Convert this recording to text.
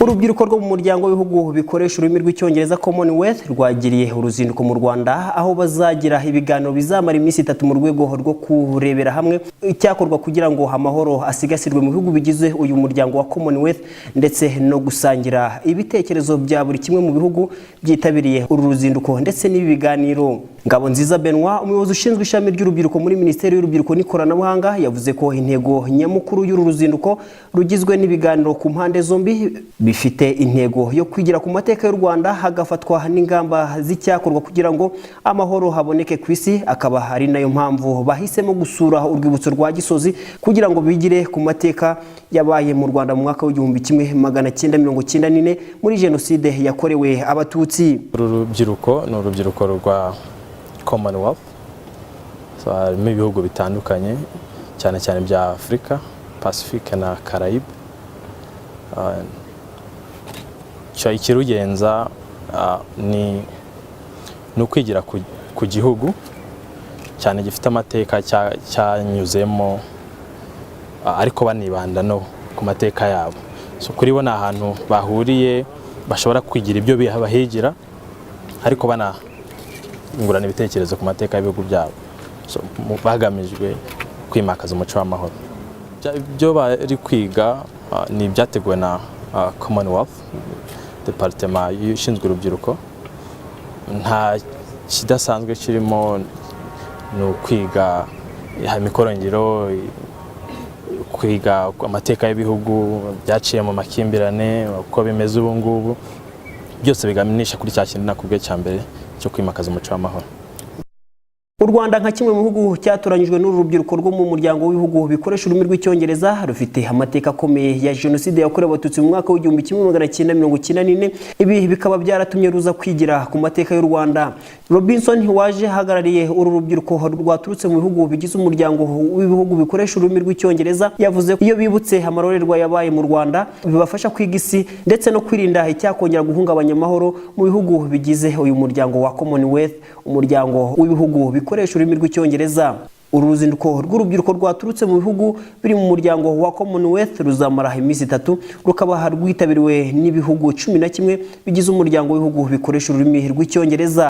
Urubyiruko rwo mu muryango w'ibihugu bikoresha ururimi rw'Icyongereza, Commonwealth, rwagiriye uruzinduko mu Rwanda, aho bazagira ibiganiro bizamara iminsi 3 mu rwego rwo kurebera hamwe icyakorwa kugira ngo amahoro asigasirwe mu bihugu bigize uyu muryango wa Commonwealth, ndetse no gusangira ibitekerezo bya buri kimwe mu bihugu byitabiriye uru ruzinduko ndetse n'ibi biganiro. Ngabonziza Benoit, umuyobozi ushinzwe ishami ry'urubyiruko muri Minisiteri y'Urubyiruko n'Ikoranabuhanga, yavuze ko intego nyamukuru y'uru ruzinduko rugizwe n'ibiganiro ku mpande zombi bifite intego yo kwigira ku mateka y'u Rwanda, hagafatwa n'ingamba z'icyakorwa kugira ngo amahoro haboneke ku isi, akaba ari nayo mpamvu bahisemo gusura urwibutso rwa Gisozi kugira ngo bigire ku mateka yabaye mu Rwanda mu mwaka w'1994 muri Jenoside yakorewe Abatutsi. Uru rubyiruko ni urubyiruko rwa Commonwealth. So, harimo ibihugu bitandukanye, cyane cyane bya Afurika, Pacifique na Caraïbe. Ikirugenza ni ukwigira ku gihugu cyane gifite amateka cyanyuzemo, ariko banibanda no ku mateka yabo. So kuri bo ni ahantu bahuriye bashobora kwigira ibyo bahigira, ariko banungurana ibitekerezo ku mateka y'ibihugu byabo. So, bagamijwe kwimakaza umuco w'amahoro. Ibyo bari kwiga ni ibyateguwe na Commonwealth, département ishinzwe urubyiruko. Nta kidasanzwe kirimo, ni ukwiga imikorongiro, kwiga amateka y'ibihugu byaciye mu makimbirane, uko bimeze ubu ngubu, byose biganisha kuri cya kintu nakubwiye cya mbere cyo kwimakaza umuco w'amahoro. U Rwanda, nka kimwe mu bihugu cyatoranyijwe n'uru rubyiruko rwo mu muryango w'ibihugu bikoresha ururimi rw'Icyongereza, rufite amateka akomeye ya Jenoside yakorewe Abatutsi mu mwaka w'1994. Ibi bikaba byaratumye ruza kwigira ku mateka y'u Rwanda. Robinson waje ahagarariye uru rubyiruko rwaturutse mu bihugu bigize umuryango w'ibihugu bikoresha ururimi rw'Icyongereza, yavuze ko iyo bibutse amarorerwa yabaye mu Rwanda bibafasha kwiga isi ndetse no kwirinda icyakongera guhungabanya amahoro mu bihugu bigize uyu muryango wa Commonwealth, umuryango w'ibihugu bikoresha ururimi rw'Icyongereza. Uru ruzinduko rw'urubyiruko rwaturutse mu bihugu biri mu muryango wa Commonwealth ruzamara iminsi 3, rukaba rwitabiriwe n'ibihugu 11 bigize umuryango w'ibihugu bikoresha ururimi rw'Icyongereza.